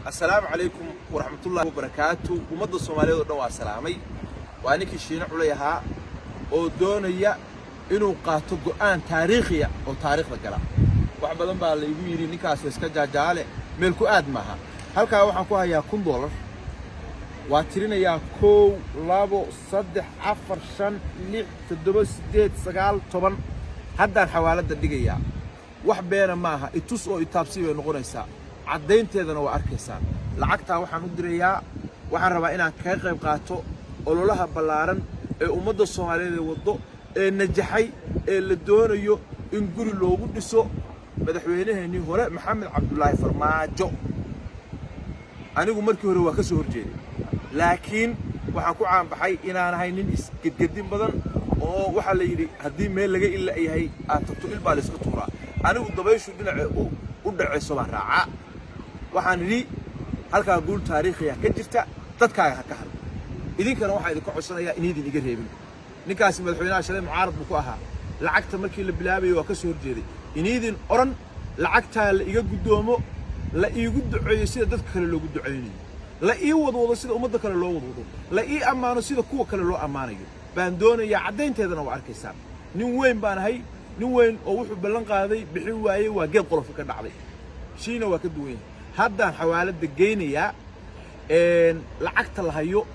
Assalaamu calaykum waraxmatullahi wabarakaatu. Ummadda Soomaaliyeed oo dhan waa salaamay. Waa ninkii Shiine Culay ahaa oo doonaya inuu qaato go'aan taariikhiya oo taariikhda gala. Wax badan baa laygu yidhi ninkaas iska jaajaale, meel ku aad maaha. Halkaa waxaan ku hayaa $1000. Waa tirinayaa: 1, 2, 3, 4, 5, 6, 7, 8, 9, 10. Haddaan xawaaladda dhigayaa. Wax beena maaha, itus oo itaabsi bay noqonaysaa, caddaynteedana waa arkaysaan. Lacagtaa waxaan u dirayaa, waxaan rabaa inaan kaga qayb qaato ololaha ballaaran ee ummadda Soomaaliyeed ee waddo ee najaxay ee la doonayo in guri loogu dhiso madaxweynaheennii hore, Maxamed Cabdulaahi Farmaajo. Anigu markii hore waa ka soo horjeeday, laakiin waxaan ku caanbaxay inaan ahay nin isgedgedin badan, oo waxaa la yidhi haddii meel laga illa yahay aad tagto, il baa layska tuuraa. Anigu dabayshu dhinaca u dhacayso baan raacaa. Waxaan idhi halkaa guul taariikhiya ka jirta, dadkaaga ha ka hadlo. Idinkana waxaan idinka codsanayaa inaydin iga reebin. Ninkaasi madaxweynaha shalay mucaarad buu ku ahaa. Lacagta markii la bilaabayay waa ka soo horjeeday. Inaydin odhan lacagtaa la iga guddoomo, la iigu duceeyo sida dadka kale loogu ducaynayo, la ii wadwado sida ummadda kale loo wadwado, la ii ammaano sida kuwa kale loo ammaanayo baan doonayaa. Caddaynteedana waa arkaysaan. Nin weyn baan ahay. Nin weyn oo wuxuu ballan qaaday bixin waayey waa geed qolofa ka dhacday. Shiina waa ka duwan yahay. Haddaan xawaaladda geynayaa. Lacagta la hayo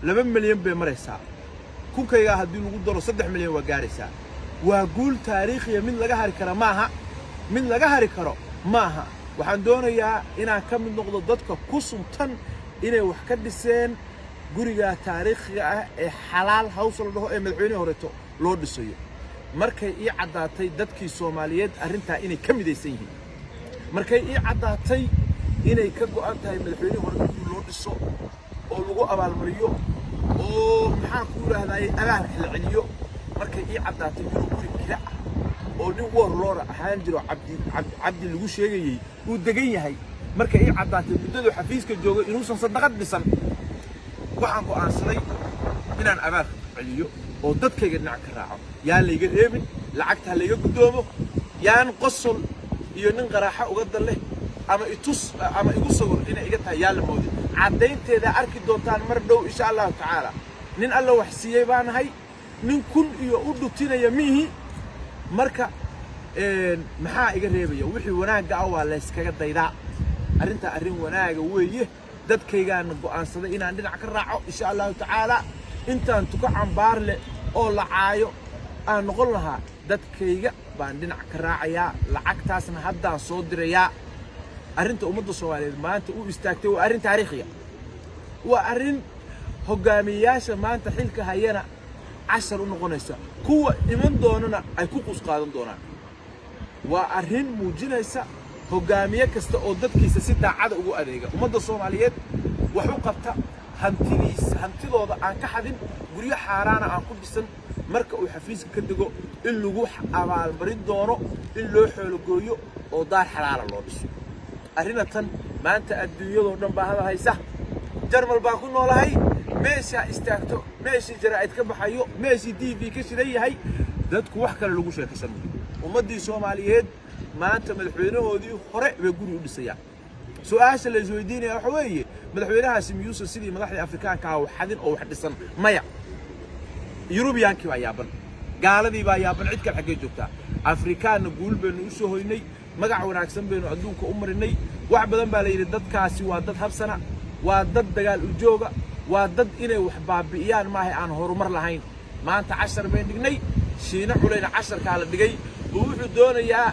2 milyan bay maraysaa. Kunkaygaa haddii lagu daro, 3 milyan waa gaaraysaa. Waa guul taariikhiya, mid laga hari kara maaha, mid laga hari karo maaha. Waxaan doonayaa inaan ka mid noqdo dadka ku suntan inay wax ka dhiseen guriga taariikhiga ah ee Xalaal House la dhaho ee madaxweynihii horeeto loo dhisayo. Markay ii caddaatay dadkii Soomaaliyeed arrintaa inay ka midaysan yihiin, markay ii caddaatay inay ka go'an tahay madaxweynihii hore in loo dhiso oo lagu abaalmariyo oo, maxaan ku yidhaahdaye, abaalka la celiyo, markay ii caddaatay inuu guri kira ah oo nin warlord ahaan jiro, Cabdi Cabdi lagu sheegayey, uu degan yahay, markay ii caddaatay muddaduu xafiiska joogay inuusan sadaqad dhisan, waxaan go'aansaday inaan abaalka celiyo oo dadkayga dhinac ka raaco. Yaan layga reebin, lacagta ha layga guddoomo. Yaan qosol iyo nin qaraaxo uga dan leh ama itus ama igu sawir inay iga tahay yaan la moodin. Caddaynteeda arki doontaan mar dhow, insha Allahu tacaala. Nin Alla wax siiyey baa nahay, nin kun iyo u dhutinaya miihi. Marka maxaa iga reebaya? Wixii wanaagga ah waa layskaga daydaa. Arrintaa arrin wanaaga weeye. Dadkaygaana go'aansaday inaan dhinac ka raaco, insha Allahu tacaala. Intaan tuko cambaar leh oo la caayo aan noqon lahaa, dadkayga baan dhinac ka raacayaa. Lacagtaasna haddaan soo dirayaa. Arrinta ummadda Soomaaliyeed maanta u istaagtay waa arrin taariikhiya, waa arrin hogaamiyeyaasha maanta xilka hayana cashar u noqonaysa, kuwa iman doonana ay ku qus qaadan doonaan. Waa arrin muujinaysa hogaamiye kasta oo dadkiisa si daacada ugu adeega, ummadda Soomaaliyeed wax u qabta, hantidiisa hantidooda aan ka xadin, guryo xaaraana aan ku dhisan, marka uu xafiiska ka dego in lagu abaalmarin doono in loo xoologooyo oo daar xalaala loo dhiso. Arrinatan maanta adduunyadoo dhan baa hadal haysa. Jarmal baan ku noolahay. Meeshaa istaagto, meeshii jaraa'id ka baxayo, meeshii TV ka shidan yahay, dadku wax kale lagu sheekaysan mayo. Ummaddii Soomaaliyeed maanta madaxweynahoodii hore bay guri u dhisayaan. Su-aasha la isweydiinaya waxa weeye: madaxweynahaasi miyuusan sidii madaxdii Afrikaanka ah wax xadin oo wax dhisan? Maya. Yurubiyaankii baa yaaban, gaaladii baa yaaban, cid kale xaggee joogtaa? Afrikaanna guul baynu u soo hoynay, magac wanaagsan baynu adduunka u marinay. Wax badan baa la yidhi dadkaasi waa dad habsana, waa dad dagaal ujooga, waa dad inay wax baabi'iyaan maahay aan horumar lahayn. Maanta cashar bayn dhignay. Shiine Culayna casharkaa la dhigay buu wuxuu doonayaa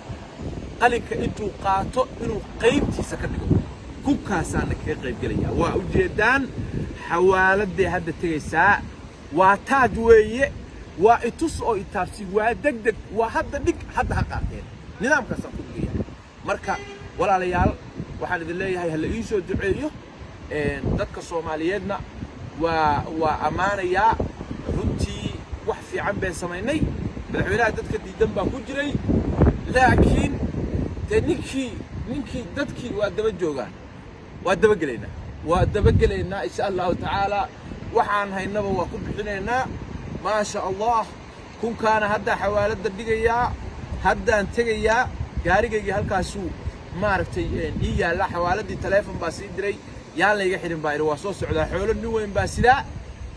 qalinka intuu qaato inuu qaybtiisa ka dhigo. Kunkaasaana kaga qaybgelaya. Waa ujeeddaan, xawaaladday hadda tegaysaa. Waa taaj weeye, waa itus oo itaabsi, waa deg deg, waa hadda dhig, hadda ha qaateen. Nidaamkaasaan ku dhigaya. Marka walaalayaal, waxaan idin leeyahay ha la ii soo duceeyo. Dadka Soomaaliyeedna waa ammaanayaa. Runtii wax fiican baan samaynay. Madaxweynaha dadka diidan baa ku jiray, laakiin dee ninkii dadkii waa daba joogaan. Waa dabagelaynaa, waa dabagelaynaa, insha Allahu tacaala. Waxaan haynaba waa ku bixinaynaa, maasha Allah. Kunkaana haddaa xawaaladda dhigayaa, haddaan tegayaa. Gaarigaygii halkaasuu Maaragtay, ii yaalla xawaaladii, taleefon baa sii diray, yaan layga xidhin baa idhi. Waa soo socdaa, xoolo nin weyn baa sidaa,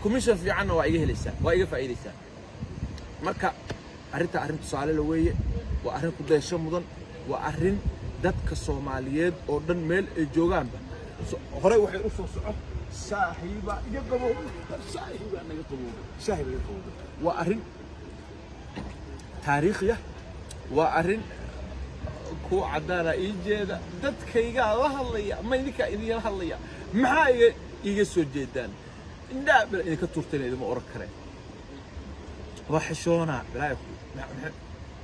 commission fiicanna waa iga helaysaa, waa iga faa'iidaysaa. Marka arrintaa arrin tusaale la weeye, waa arrin ku dayasho mudan, waa arrin dadka Soomaaliyeed oo dhan meel ay joogaanba horey waxay u soo soco. Saaxiiba iga qaboob, saaxiibaa naga qabooba, saaxiib iga qabooba. Waa arrin taariikhi ah, waa arrin ku caddaana. Ii jeeda, dadkaygaa la hadlaya, ma idinkaa idinla hadlaya? Maxaa iga soo jeedaan? Indhaa bal idinka turtayna idima oran kareen. Waa xishoonaa, balaayo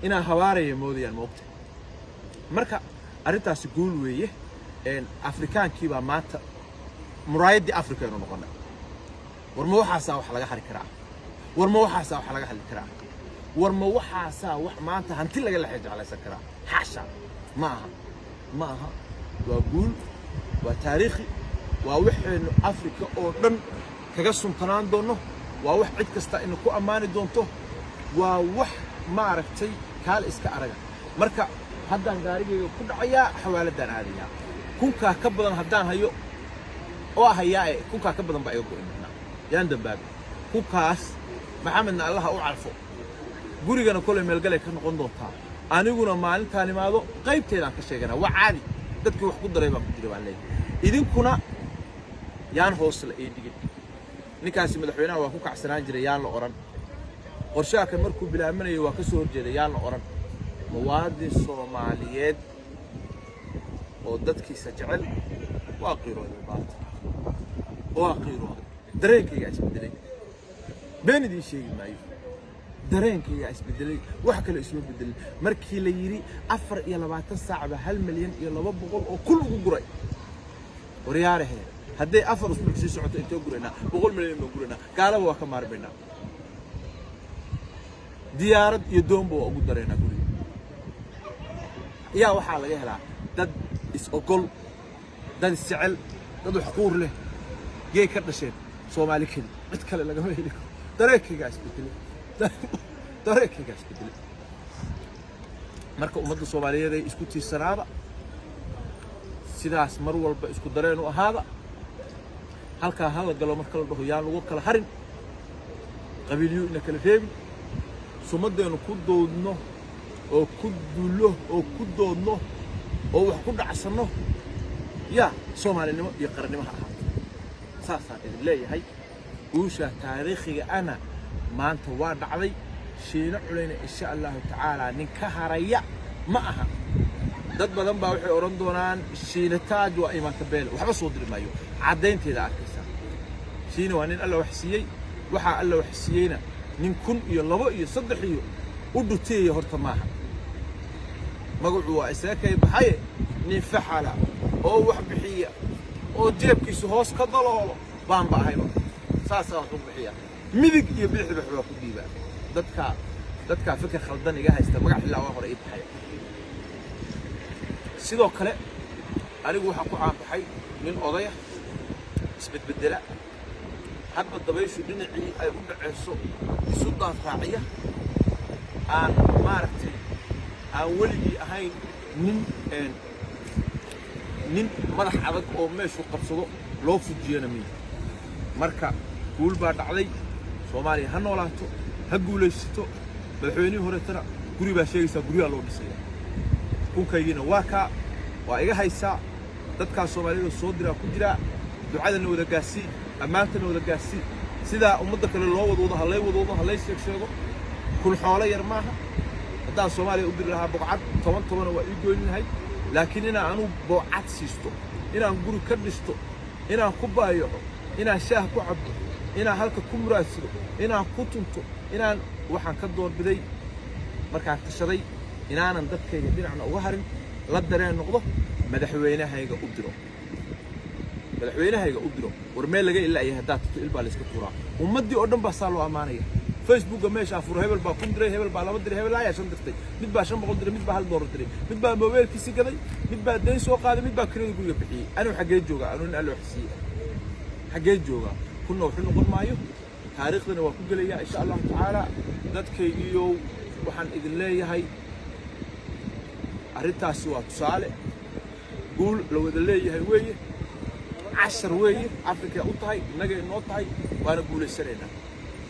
inaa habaaraya moodayaan, moogta. Marka arrintaasi guul weeye. Afrikaankii baa maanta muraayaddii Afrika aynu noqonay. War ma waxaasaa wax laga hari karaa? War ma waxaasaa wax laga hadli karaa? War ma waxaasaa wax maanta hanti laga lexe jeclaysan karaa? Xaasha, ma aha, ma aha. Waa guul, waa taariikhi, waa waxaynu Afrika oo dhan kaga suntanaan doonno, waa wax cid kasta ina ku ammaani doonto, waa wax, maaragtay, kaal iska araga. Marka haddaan gaarigayga ku dhacayaa, xawaaladaan aadayaa. Kunkaa ka badan haddaan hayo oo hayaa, e kunkaa ka badan baa iga go'in doonaa. Yaan dambaabay kunkaas. Maxamedna Allaha u calfo, gurigana kolay meelgalay ka noqon doontaa. Aniguna maalintaan imaado qaybteedaan ka sheeganaa. Waa caadi, dadkii wax ku daray baan ku jira baan leeyahay. Idinkuna yaan hoos la ii dhigin. Ninkaasi madaxweynaha waa ku kacsanaan jiray yaan la odhan. Qorshaha kan markuu bilaabanayay waa ka soo horjeeday yaan la odhan. Muwaadin Soomaaliyeed oo dadkiisa jecel waa qiirooday maanta, waa qiirooday. Dareenkaygaa isbedelay, been idiin sheegi maayo, dareenkaygaa isbedelay. Wax kale isma bedelin markii la yidhi 24 saacba 1,200,000 ugu guray. Waryaarahe, hadday 4 usbuuc sii socoto, intee guraynaa? 100 milyan baan guraynaa. Gaalaba waa ka maarmaynaa, diyaarad iyo doonba waa ugu daraynaa guriga. Yaa waxaa laga helaa dad is-ogol, dad isjecel, dad wax quur leh. Gee ka dhasheen Soomaali keli, cid kale lagama heli karo. Dareenkaygaa isbedelay, dareenkaygaa isbedelay. Marka ummadda Soomaaliyeed ay isku tiirsanaada, sidaas mar walba isku dareen u ahaada. Halkaa hala galo marka la dhaho, yaan lagu kala harin, qabiilyu ina kala reebin. Sumadeennu ku doodno oo ku dullo oo ku doodno oo wax ku dhacsanno, yaa Soomaalinimo iyo qarannimo ha ahaato. Saasaan idin leeyahay. Guusha taariikhiga ana maanta waa dhacday. Shiino Culayna, insha Allahu tacaala, nin ka haraya ma aha. Dad badan baa waxay odhan doonaan Shiine Taaj waa imaanka beele. Waxba soo diri maayo, caddaynteeda arkaysaa. Shiine waa nin Alla wax siiyey. Waxaa Alla wax siiyeyna nin kun iyo labo iyo saddex iyo u dhuteeya horta maaha. Magacu waa isaga kay baxaye. Nin faxala oo wax bixiya oo jeebkiisu hoos ka daloolo baanba ahayba, saasaa wax u bixiya, midig iyo bidixba waxbaa ku dhiibaa. Dadkaa fikir khaldan iga haysta, magac xillaa waa hore ii baxaya. Sidoo kale anigu waxaan ku caanbaxay nin odaya, isbedbedela, hadba dabayshu dhinacii ay u dhacayso isu daad raaciya, aan, maaragtay, aan weligii ahayn nin madax adag oo meeshuu qabsado loo fujiyana miyi. Marka guul baa dhacday. Soomaaliya ha noolaato, ha guulaysato. Madaxweynihii horeetana guri baa sheegaysaa, guryaha loo dhisaya. Kunkaygiina waa kaa, waa iga haysaa. Dadkaas Soomaalida soo diraa ku jiraa. Ducadana wada gaarsii, ammaantana wada gaarsii. Sidaa ummadda kale loo wadwado, halay wadwado, halay sheeg sheego. Kun xoolo yar maaha. Haddaan Soomaaliya u diri lahaa boqcad toban tobana waa ii goyn lahay, laakiin inaan anugu boocad siisto, inaan guri ka dhisto, inaan ku baayaco, inaan shaah ku cabbo, inaan halka ku muraadsado, inaan ku tunto, inaan waxaan ka doorbiday markaan tashaday inaanan dadkayga dhinacna uga harin, la dareen noqdo, madaxweynahayga u diro, madaxweynahayga u diro. War meel laga ilaayahay haddaad tagto, il baa layska tuuraa. Ummaddii oo dhan baa saa loo ammaanaya. Facebooka meeshaa furo, hebel baa 1000 diray, hebel baa laba diray, hebel ayaa shan dirtay, mid baa 500 diray, mid baa $1 diray, mid baa mobeelkiisi gaday, mid baa dayn soo qaaday, mid baa kirada guriga bixiyey. Anuu xaggee joogaa? Anuu nin Alle wax siiyey xaggee joogaa? Kunna waxu noqon maayo, taariikhdana waa ku gelayaa, insha Allahu tacaala. Dadkaygiiyow, waxaan idin leeyahay arrintaasi waa tusaale. Guul la wada leeyahay weeye, cashar weeye Afrika u tahay, innagay noo tahay, waana guulaysanaynaa.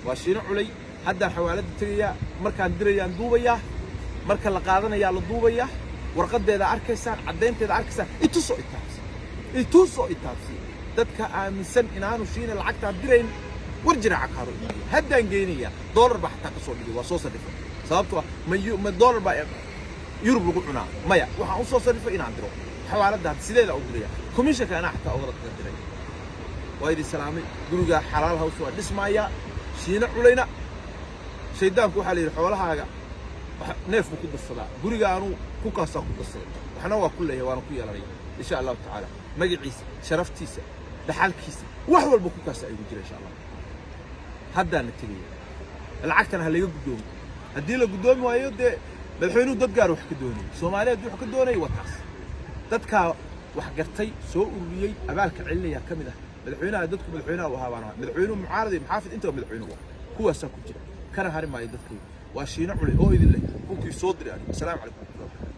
Waa Shiino Culay. Haddaan xawaaladda tegayaa, markaan dirayaan duubayaa, marka la qaadanayaa la duubayaa, warqaddeeda arkaysaan, caddaynteeda arkaysaan. Itusoo itaabsi, itusoo itaabsi. Dadka aaminsan inaanu Shiina lacagtaan dirayn, war jira cakaaro iibiya. Haddaan geynayaa, doolar baa xataa ka soo dhigay, waa soo sarrifay. Sababtoo ah ma doolar baa Yurub lagu cunaa? Maya. Waxaan u soo sarrifay inaan diro xawaaladda. Hadda sideeda u diraya, commissionka anaa xataa ogala kaga diray. Waa idin salaamay. Guriga Xalaal House waa dhismaayaa. Shiino Culayna, shaydaanku waxaa la yidhi xoolahaaga neef buu ku darsadaa. Guriga anuu ku kaasaa ku darsaday, waxna waa ku leeyahay, waana ku yeelanaya insha Allahu tacaala. Magaciisa, sharaftiisa, dhaxalkiisa, wax walba ku kaasa igu jira insha Allah. Haddaana tegaya, lacagtana ha layga guddoomo. Haddii la guddoomi waayo, dee madaxweynuhu dad gaar wax ka doonayay, Soomaaliya haddii wax ka doonayay, waa taas. Dadkaa wax gartay, soo ururiyey, abaalka celinaya ka mid ah madaxweynaha. Dadku madaxweynaha u ahaa baan ahaa, madaxweynuhu mucaarad iyo muxaafid intaba madaxweynuhu ah, kuwaasaa ku jira. Kana hari maayo dadkayga. Waa Shiino Culay oo idin leh kunkii soo diray anigu. Asalaamu calaykum waraxmatullahi wabarakatu.